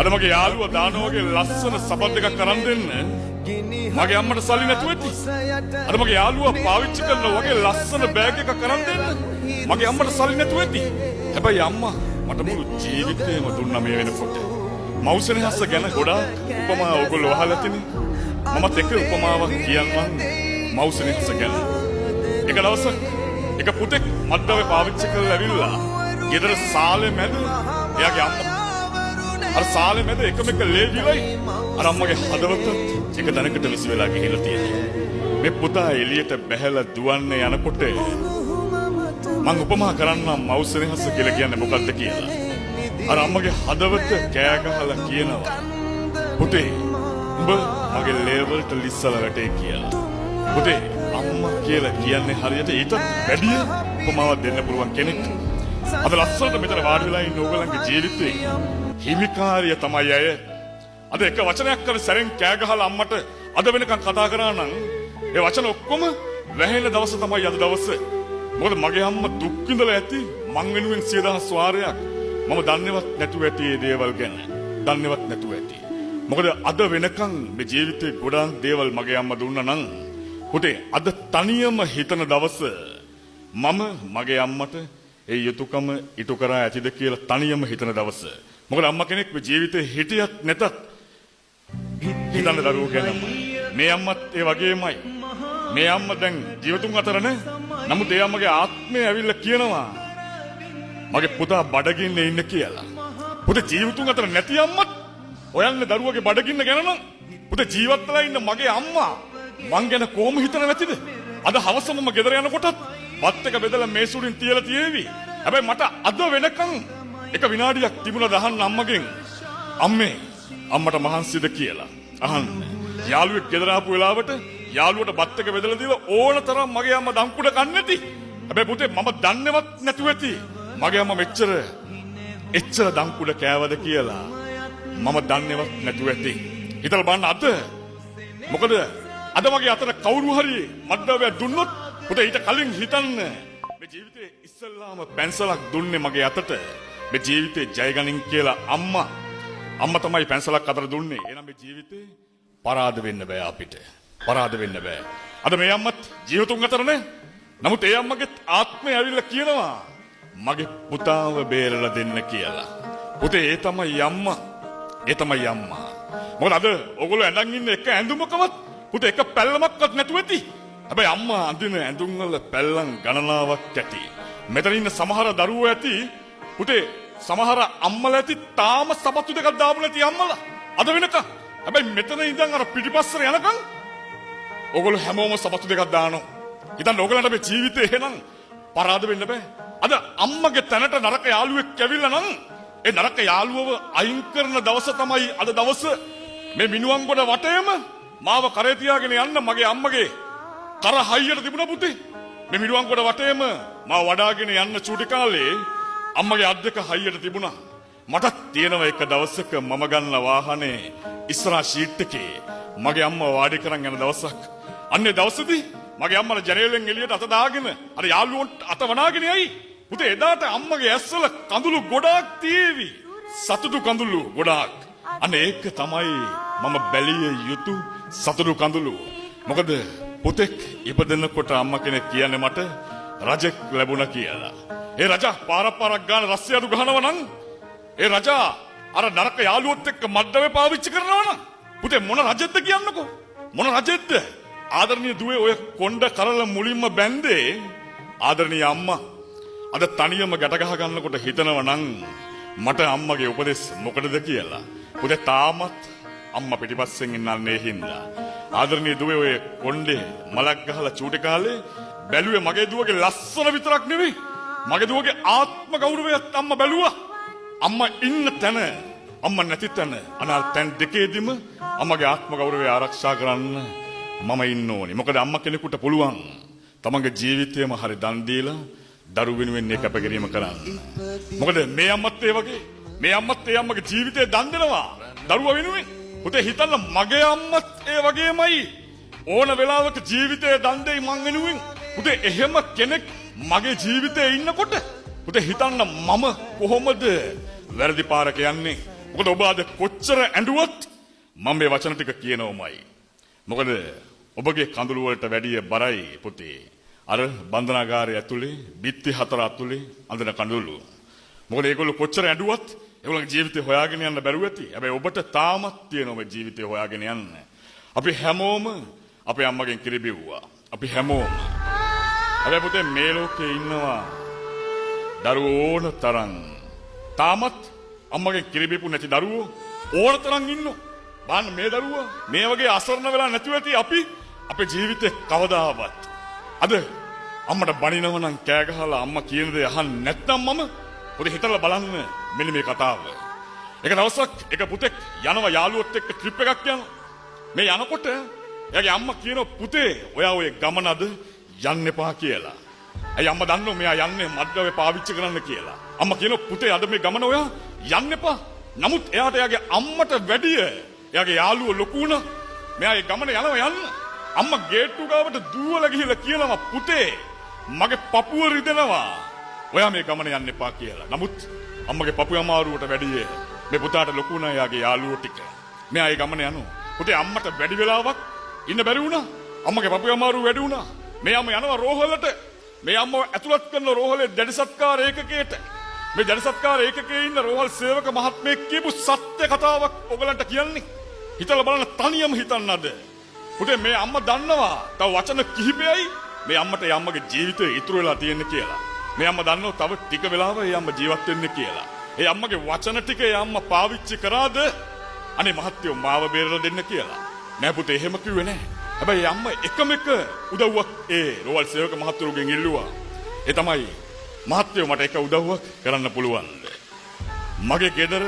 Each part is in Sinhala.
අද මගේ යාළුවා දානවා වගේ ලස්සන සබත් දෙකක් අරන් දෙන්න මගේ අම්මට සල්ලි නැතුව ඇති. අද මගේ යාළුවා පාවිච්චි කරන වගේ ලස්සන බෑග් එකක් අරන් දෙන්න මගේ අම්මට සල්ලි නැතුව ඇති. හැබැයි අම්මා මට මුළු ජීවිතේම දුන්නා මේ වෙනකොට. මව් සෙනෙහස ගැන ගොඩාක් උපමා ඔයගොල්ලෝ අහලා ඇතිනේ. මමත් එක උපමාවක් කියන්නම් මව් සෙනෙහස ගැන. එක දවසක් එක පුතෙක් මද්ද්‍රව්‍ය පාවිච්චි කරලා ඇවිල්ලා ගෙදර සාලේ මැද එයාගේ අම්මා අර සාලේ මැද එකම එක ලේ විලයි අර අම්මගේ හදවතත් එක තැනකට විසි වෙලා ගිහිල්ලා තියෙනවා. මේ පුතා එළියට බැහැලා දුවන්න යනකොට මං උපමා කරන්නම් මව් සෙනෙහස කියලා කියන්නේ මොකද්ද කියලා. අර අම්මගේ හදවත කෑ ගහලා කියනවා, "පුතේ, උඹ මගේ ලේ වලට ලිස්සලා වැටේ" කියලා. පුතේ, අම්මා කියලා කියන්නේ හරියට ඊටත් වැඩිය උපමාවක් දෙන්න පුළුවන් කෙනෙක්. අද ලස්සනට මෙතන වාඩි වෙලා ඉන්න ඕගොල්ලන්ගේ ජීවිතේ හිමිකාරිය තමයි අය. අද එක වචනයක් කර සැරෙන් කෑ ගහලා අම්මට අද වෙනකන් කතා කරා නම් ඒ වචන ඔක්කොම වැහෙන දවස තමයි අද දවස. මොකද මගේ අම්මා දුක් විඳලා ඇති මං වෙනුවෙන් සිය දහස් වාරයක්. මම දන්නේවත් නැතුව ඇති මේ දේවල් ගැන. දන්නේවත් නැතුව ඇති. මොකද අද වෙනකන් මේ ජීවිතේ ගොඩාක් දේවල් මගේ අම්මා දුන්නා නම්, පුතේ, අද තනියම හිතන දවස මම මගේ අම්මට ඒ යුතුයකම ඉටු කරා ඇතිද කියලා තනියම හිතන දවස. මොකද අම්මා කෙනෙක් මේ ජීවිතේ හිටියත් නැතත් හිතන්න දරුවෝ ගැනම. මේ අම්මත් ඒ වගේමයි. මේ අම්මා දැන් ජීවතුන් අතර නෑ. නමුත් ඒ අම්මගේ ආත්මය ඇවිල්ලා කියනවා මගේ පුතා බඩගින්නේ ඉන්න කියලා. පුතේ, ජීවතුන් අතර නැති අම්මත් හොයන්නේ දරුවගේ බඩගින්න ගැන නම්, පුතේ, ජීවත් වෙලා ඉන්න මගේ අම්මා මං ගැන කොහොම හිතන නැතිද? අද හවස මම ගෙදර යනකොටත් බත් එක බෙදලා මේස උඩින් තියලා තියේවි. හැබැයි මට අද වෙනකන් එක විනාඩියක් තිබුණා අහන්න අම්මගෙන්, "අම්මේ, අම්මට මහන්සිද?" කියලා අහන්න. යාළුවෙක් ගෙදර ආපු වෙලාවට යාළුවට බත් එක බෙදලා දීලා ඕන තරම් මගේ අම්මා දම්කුඩ කන්නේ නැති. හැබැයි පුතේ, මම දන්නේවත් නැතුව ඇති මගේ අම්මා මෙච්චර එච්චර දම්කුඩ කෑවද කියලා මම දන්නේවත් නැතුව ඇති. හිතලා බලන්න අද. මොකද අද මගේ අතට කවුරු හරි මත්ද්‍රව්‍යයක් දුන්නොත්, පුතේ, ඊට කලින් හිතන්න මේ ජීවිතේ ඉස්සෙල්ලාම පැන්සලක් දුන්නේ මගේ අතට මේ ජීවිතේ ජය ගනින් කියලා අම්මා. අම්මා තමයි පැන්සලක් අතට දුන්නේ. එහෙනම් මේ ජීවිතේ පරාද වෙන්න බෑ අපිට. පරාද වෙන්න බෑ. අද මේ අම්මත් ජීවතුන් අතර නෑ. නමුත් ඒ අම්මගේ ආත්මය ඇවිල්ලා කියනවා මගේ පුතාව බේරලා දෙන්න කියලා. පුතේ, ඒ තමයි අම්මා. ඒ තමයි අම්මා. මොකද අද ඔයගොල්ලෝ ඇඳන් ඉන්න එක ඇඳුමකවත්, පුතේ, එක පැල්ලමක්වත් නැතුව ඇති. හැබැයි අම්මා අඳින ඇඳුම් වල පැල්ලම් ගණනාවක් ඇති. මෙතන ඉන්න සමහර දරුවෝ ඇති, පුතේ, සමහර අම්මලා ඇති තාම සපත්තු දෙකක් දාපු නැති අම්මලා අද වෙනකන්. හැබැයි මෙතන ඉඳන් අර පිටිපස්සට යනකන් ඔයගොල්ලෝ හැමෝම සපත්තු දෙකක් දානවා. හිතන්න ඔයගොල්ලන්ට මේ ජීවිතේ එහෙනම් පරාද වෙන්න බෑ. අද අම්මගේ තැනට නරක යාළුවෙක් ඇවිල්ලා නම් ඒ නරක යාළුවව අයින් කරන දවස තමයි අද දවස. මේ මිනුවන්ගොඩ වටේම මාව කරේ තියාගෙන යන්න මගේ අම්මගේ කර හයියට තිබුණා පුතේ. මේ මිනුවන්ගොඩ වටේම මාව වඩාගෙන යන්න චූටි කාලේ අම්මගේ අත් දෙක හයියට තිබුණා. මටත් තියෙනවා එක දවසක මම ගන්න වාහනේ ඉස්සරහා සීට් එකේ මගේ අම්මා වාඩි කරන් යන දවසක්. අන්නේ දවසේදී මගේ අම්මා ජනේලෙන් එළියට අත දාගෙන අර යාළුවන්ට අත වනාගෙන යයි. පුතේ, එදාට අම්මගේ ඇස්වල කඳුළු ගොඩාක් තියේවි. සතුටු කඳුළු ගොඩාක්. අන්න ඒක තමයි මම බැලිය යුතු සතුටු කඳුළු. මොකද පුතෙක් ඉපදෙනකොට අම්මා කෙනෙක් කියන්නේ මට රජෙක් ලැබුණා කියලා. ඒ රජා පාරක් පාරක් ගාන රස්තියාදු ගහනවා නම්, ඒ රජා අර නරක යාළුවොත් එක්ක මද්ද්‍රව්‍ය පාවිච්චි කරනවා නම්, පුතේ, මොන රජෙක්ද කියන්නකෝ? මොන රජෙක්ද? ආදරණීය දුවේ, ඔය කොණ්ඩ කරල මුලින්ම බැන්දේ ආදරණීය අම්මා. අද තනියම ගැට ගහ ගන්නකොට හිතනවා නම් මට අම්මගේ උපදෙස් මොකටද කියලා. පුතේ, තාමත් අම්මා පිටිපස්සෙන් ඉන්නන්නේ හින්දා. ආදරණීය දුවේ, ඔය කොණ්ඩේ මලක් ගහලා චූටි කාලේ බැලුවේ මගේ දුවගේ ලස්සන විතරක් නෙවෙයි. මගේ දුවගේ ආත්ම ගෞරවයත් අම්මා බැලුවා. අම්මා ඉන්න තැන, අම්මා නැති තැන අනාල් තැන් දෙකේදීම අම්මගේ ආත්ම ගෞරවය ආරක්ෂා කරන්න මම ඉන්න ඕනේ. මොකද අම්මා කෙනෙකුට පුළුවන් තමන්ගේ ජීවිතයම හරි දන් දීලා දරු වෙනුවෙන් ඒ කැපකිරීම කරන්න. මොකද මේ අම්මත් ඒ වගේ, මේ අම්මත් ඒ අම්මගේ ජීවිතය දන් දෙනවා දරුවා වෙනුවෙන්. පුතේ, හිතන්න මගේ අම්මත් ඒ වගේමයි. ඕන වෙලාවක ජීවිතය දන් දෙයි මං වෙනුවෙන්. පුතේ, එහෙම කෙනෙක් මගේ ජීවිතේ ඉන්නකොට, පුතේ, හිතන්න මම කොහොමද වැරදි පාරක යන්නේ? මොකද ඔබ අද කොච්චර ඇඬුවත් මම මේ වචන ටික කියනවමයි. මොකද ඔබගේ කඳුළු වලට වැඩිය බරයි පුතේ. අර බන්ධනාගාරය ඇතුලේ බිත්ති හතර ඇතුලේ අඳින කඳුළු. මොකද ඒගොල්ලෝ කොච්චර ඇඬුවත් ඒගොල්ලන්ගේ ජීවිතේ හොයාගෙන යන්න බැරුව ඇති. හැබැයි ඔබට තාමත් තියෙනවා මේ ජීවිතේ හොයාගෙන යන්න. අපි හැමෝම අපේ අම්මගෙන් කිරි බිව්වා. අපි හැමෝම. හැබැයි පුතේ, මේ ලෝකේ ඉන්නවා දරුවෝ ඕන තරම්. තාමත් අම්මගෙන් කිරි බීපු නැති දරුවෝ ඕන තරම් ඉන්නවා. බලන්න, මේ දරුවා මේ වගේ අසරණ වෙලා නැතුව ඇති අපි අපේ ජීවිතේ කවදාවත්. අද අම්මට බනිනව නම්, කෑ ගහලා අම්මා කියන දේ අහන්න නැත්නම් මම පොඩි හිතලා බලන්න මෙන්න මේ කතාව. එක දවසක් එක පුතෙක් යනවා යාළුවොත් එක්ක ට්‍රිප් එකක් යනවා. මේ යනකොට එයාගේ අම්මා කියනවා, "පුතේ, ඔයා ඔය ගමන අද යන්න එපා" කියලා. ඇයි? අම්මා දන්නවා මෙයා යන්නේ මත්ද්‍රව්‍ය පාවිච්චි කරන්න කියලා. අම්මා කියනවා, "පුතේ, අද මේ ගමන ඔයා යන්න එපා." නමුත් එයාට එයාගේ අම්මට වැඩිය එයාගේ යාළුවෝ ලොකු වුණා. මෙයා ඒ ගමන යනවා යන්න. අම්මා ගේට්ටු ගාවට දුවලා ගිහිල්ලා කියනවා, "පුතේ, මගේ පපුව රිදෙනවා. ඔයා මේ ගමන යන්න එපා" කියලා. නමුත් අම්මගේ පපුව අමාරුවට වැඩිය මේ පුතාට ලොකු වුණා එයාගේ යාළුවෝ ටික. මෙයා ඒ ගමන යනවා. පුතේ, අම්මට වැඩි වෙලාවක් ඉන්න බැරි වුණා. අම්මගේ පපුව අමාරුව වැඩි වුණා. මේ අම්ම යනවා රෝහලට. මේ අම්මව ඇතුළත් කරන රෝහලේ දැඩි සත්කාර ඒකකයට. මේ දැඩි සත්කාර ඒකකයේ ඉන්න රෝහල් සේවක මහත්මයෙක් කියපු සත්‍ය කතාවක් ඔයගලන්ට කියන්නේ. හිතලා බලන්න, තනියම හිතන්න අද. පුතේ, මේ අම්මා දන්නවා තව වචන කිහිපයයි මේ අම්මට ඒ අම්මගේ ජීවිතේ ඉතුරු වෙලා තියෙන්නේ කියලා. මේ අම්මා දන්නවා තව ටික වෙලාව ඒ අම්මා ජීවත් වෙන්නේ කියලා. ඒ අම්මගේ වචන ටික ඒ අම්මා පාවිච්චි කරාද? "අනේ මහත්තයෝ, මාව බේරලා දෙන්න" කියලා. නෑ පුතේ, එහෙම කිව්වේ නෑ. හැබැයි ඒ අම්මා එකම එක උදව්වක් ඒ රෝහල් සේවක මහත්තුරුගෙන් ඉල්ලුවා. ඒ තමයි, "මහත්තයෝ, මට එක උදව්වක් කරන්න පුළුවන්ද? මගේ ගෙදර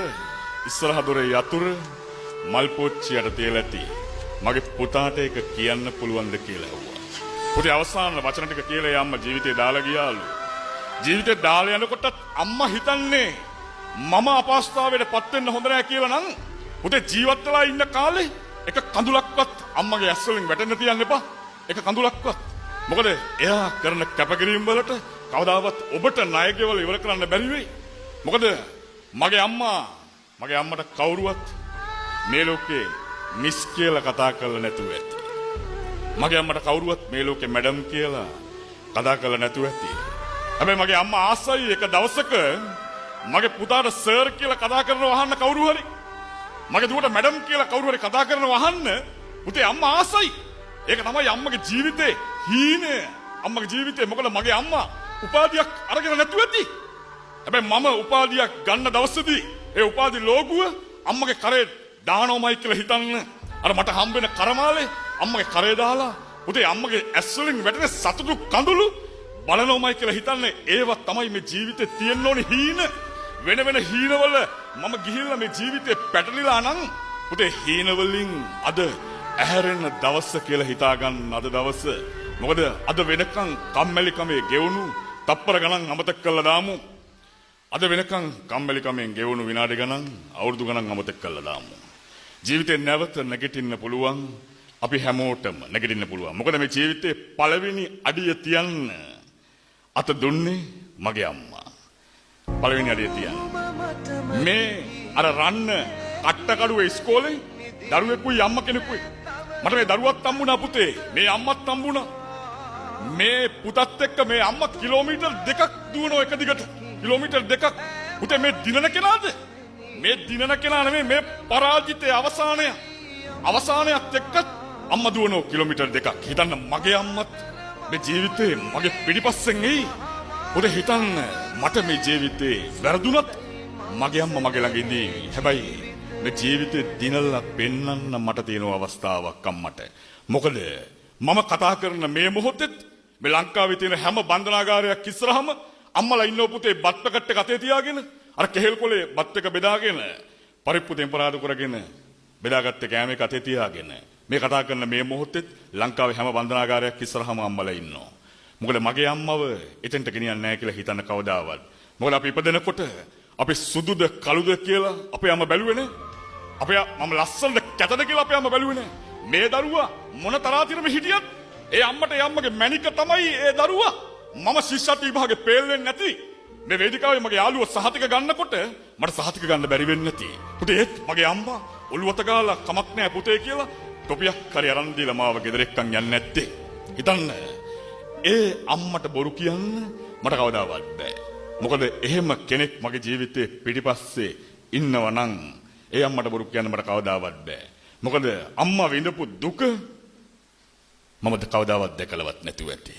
ඉස්සරහ දොරේ යතුර මල් පෝච්චියට තියලා ඇති. මගේ පුතාට ඒක කියන්න පුළුවන්ද" කියලා ඇහුවා. පුතේ, අවසාන වචන ටික කියලා ඒ අම්මා ජීවිතේ දාලා ගියාලු. ජීවිතේ දාලා යනකොටත් අම්මා හිතන්නේ මම අපහසුතාවයට පත් වෙන්න හොඳ නෑ කියලා නම්, පුතේ, ජීවත් වෙලා ඉන්න කාලේ එක කඳුලක්වත් අම්මගේ ඇස් වලින් වැටෙන්න තියන්න එපා. එක කඳුලක්වත්. මොකද එයා කරන කැපකිරීම වලට කවදාවත් ඔබට ණය ගෙවලා ඉවර කරන්න බැරි වෙයි. මොකද මගේ අම්මා, මගේ අම්මට කවුරුවත් මේ ලෝකේ මිස් කියලා කතා කරලා නැතුව ඇති. මගේ අම්මට කවුරුවත් මේ ලෝකේ මැඩම් කියලා කතා කරලා නැතුව ඇති. හැබැයි මගේ අම්මා ආසයි එක දවසක මගේ පුතාට සර් කියලා කතා කරනවා අහන්න කවුරු හරි. මගේ දුවට මැඩම් කියලා කවුරු හරි කතා කරනවා අහන්න පුතේ අම්මා ආසයි. ඒක තමයි අම්මගේ ජීවිතේ හීනය. අම්මගේ ජීවිතේ. මොකද මගේ අම්මා උපාධියක් අරගෙන නැතුව ඇති. හැබැයි මම උපාධියක් ගන්න දවසේදී ඒ උපාධි ලෝගුව අම්මගේ කරේ දානවමයි කියලා හිතන්න. අර මට හම්බෙන කරමාලේ අම්මගේ කරේ දාලා, පුතේ, අම්මගේ ඇස් වලින් වැටෙන සතුටු කඳුළු බලනවමයි කියලා හිතන්න. ඒවා තමයි මේ ජීවිතේ තියෙන්න ඕනේ හීන. වෙන වෙන හීනවල මම ගිහිල්ලා මේ ජීවිතේ පැටලිලා නම්, පුතේ, හීන වලින් අද ඇහැරෙන දවස කියලා හිතාගන්න අද දවස. මොකද අද වෙනකන් කම්මැලිකමේ ගෙවුණු තප්පර ගණන් අමතක කරලා දාමු. අද වෙනකන් කම්මැලිකමෙන් ගෙවුණු විනාඩි ගණන්, අවුරුදු ගණන් අමතක කරලා දාමු. ජීවිතේ නැවත නැගිටින්න පුළුවන්. අපි හැමෝටම නැගිටින්න පුළුවන්. මොකද මේ ජීවිතේ පළවෙනි අඩිය තියන්න අත දුන්නේ මගේ අම්මා. පළවෙනි අඩිය තියන්න. මේ අර රන්න කට්ටකඩුවේ ඉස්කෝලේ දරුවෙකුයි අම්මා කෙනෙකුයි. මට මේ දරුවත් හම්බුණා පුතේ. මේ අම්මත් හම්බුණා. මේ පුතත් එක්ක මේ අම්මා කිලෝමීටර් 2ක් දුවනවා එක දිගට. කිලෝමීටර් 2ක්. පුතේ, මේ දිනන කෙනාද? මේ දිනන කෙනා නෙමෙයි, මේ පරාජිතයේ අවසානය. අවසානයත් එක්ක අම්මා දුවනවා කිලෝමීටර් 2ක්. හිතන්න, මගේ අම්මත් මේ ජීවිතේ මගේ පිටිපස්සෙන් එයි. පුතේ, හිතන්න, මට මේ ජීවිතේ වැරදුනත් මගේ අම්මා මගේ ළඟ ඉඳීවි. හැබැයි මේ ජීවිතේ දිනලා පෙන්වන්න මට තියෙන අවස්ථාවක් අම්මට. මොකද මම කතා කරන මේ මොහොතෙත් මේ ලංකාවේ තියෙන හැම බන්ධනාගාරයක් ඉස්සරහම අම්මලා ඉන්නව පුතේ, බත් පැකට් එක අතේ තියාගෙන, අර කෙහෙල් කොලේ බත් එක බෙදාගෙන, පරිප්පු තෙම්පරාදු කරගෙන බෙදාගත්ත කෑම එක අතේ තියාගෙන, මේ කතා කරන මේ මොහොතෙත් ලංකාවේ හැම බන්ධනාගාරයක් ඉස්සරහම අම්මලා ඉන්නවා. මොකද මගේ අම්මව එතෙන්ට ගෙනියන්නේ නැහැ කියලා හිතන්න කවදාවත්. මොකද අපි ඉපදෙනකොට අපි සුදුද කළුද කියලා අපේ අම්මා බැලුවේ නෑ. අපේ මම ලස්සනද කැතද කියලා අපේ අම්මා බැලුවේ නෑ. මේ දරුවා මොන තරාතිරම හිටියත් ඒ අම්මට ඒ අම්මගේ මැණික තමයි ඒ දරුවා. මම ශිෂ්‍යත්ව විභාගේ පේල් වෙන්නේ නැති. මේ වේදිකාවේ මගේ යාළුවෝ සහතික ගන්නකොට මට සහතික ගන්න බැරි වෙන්නේ නැති. පුතේ, ඒත් මගේ අම්මා ඔළුව අත ගාලා කමක් නෑ පුතේ කියලා ටොපියක් හරි අරන් දීලා මාව ගෙදර එක්කන් යන්නේ නැත්තේ. හිතන්න, ඒ අම්මට බොරු කියන්න මට කවදාවත් බෑ. මොකද එහෙම කෙනෙක් මගේ ජීවිතේ පිටිපස්සේ ඉන්නව නම් ඒ අම්මට බොරු කියන්න මට කවදාවත් බෑ. මොකද අම්මා විඳපු දුක මම කවදාවත් දැකලවත් නැතුව ඇති.